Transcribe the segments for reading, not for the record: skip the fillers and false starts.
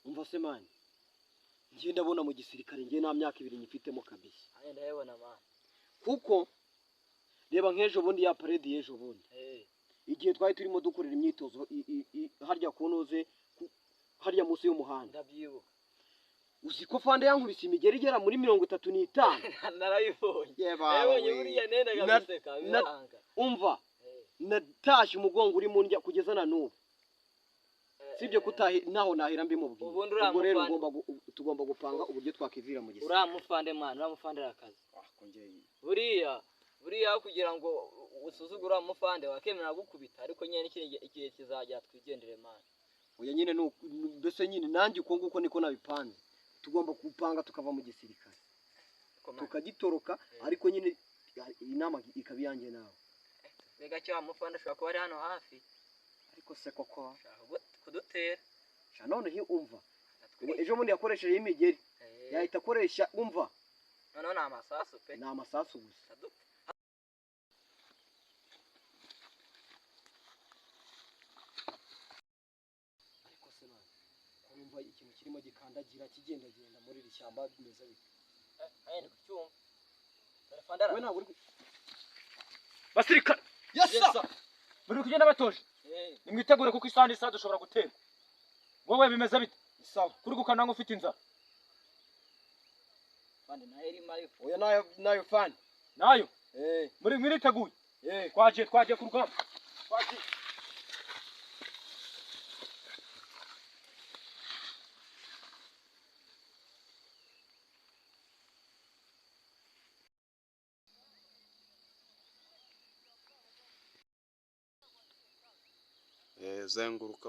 Umva se man, njye ndabona mu gisirikare njye nta myaka 2 nyifitemo kabisa. Aye ndabibona man. Kuko reba nk'ejo bundi ya parade y'ejo bundi. Igihe twari turimo dukorera imyitozo harya kunoze harya munsi y'umuhanda. Ndabyibuka. Uzi ko fande yankubise imigeri igera muri 35. Narayibonye. Nabonye buriya nendaga guseka biranga. Umva. Natashye umugongo uri mu ndya kugeza na n'ubu. Sibyo kutahi naho nahira mbimubwiye. Ubwo rero tugomba gupanga uburyo twakivira mu gisirikare. Uramufande man, uramufandira akazi. Buriya kugira ngo usuzugura umufande wakemera gukubita, ariko nyene igihe kizajya twigendere man. Oya nyine mbese nyine nanjye uko nguko niko nabipanze. Tugomba gupanga tukava mu gisirikare. Tukagitoroka ariko nyine inama ikaba iyanjye nawe. Mbega cyo mufande ashobora kuba ari hano hafi. Ariko se koko kudutera. Sha none hi umva. Ejo bundi yakoresheje imigeri. Yahita akoresha umva. Noneho ni amasasu pe. Ni amasasu gusa. Ariko se man, urumva ikintu kirimo gikandagira kigendagenda muri iri shyamba bimeze bite? Aye ndi kucyumva. Dore We ntabwo uri basirikare. Yes sir. Muri kugenda batoje. Nimwitegure kuko isaha n'isaha dushobora guterwa. Wowe bimeze bite? Sawa. Kuri gukanda ngo ufite inzara. Fande nayo irimo ariko. Oya nayo fande. Nayo? Muri mwiteguye. Twagiye ku rugamba. Twagiye. Zenguruka.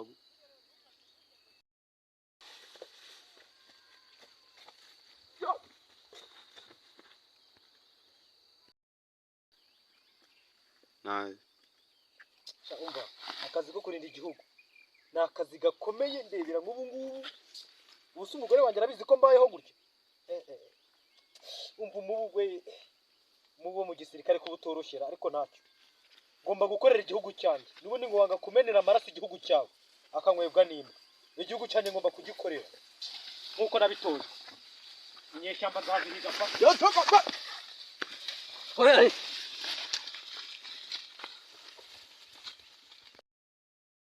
Umva, akazi ko kurinda igihugu ni akazi gakomeye. Ndebera nk'ubu ngubu ubu se umugore wanjye arabizi ko mbayeho gutya. Umva umubu we, umubu wo mu gisirikare ko butoroshera, ariko ntacyo ngomba gukorera igihugu cyanjye. N'ubundi ngo wanga kumenera amaraso igihugu cyawe akanywebwa n'imbwa. Igihugu cyanjye ngomba kugikorera nk'uko nabitojwe. Inyeshyamba nzazihiga pa.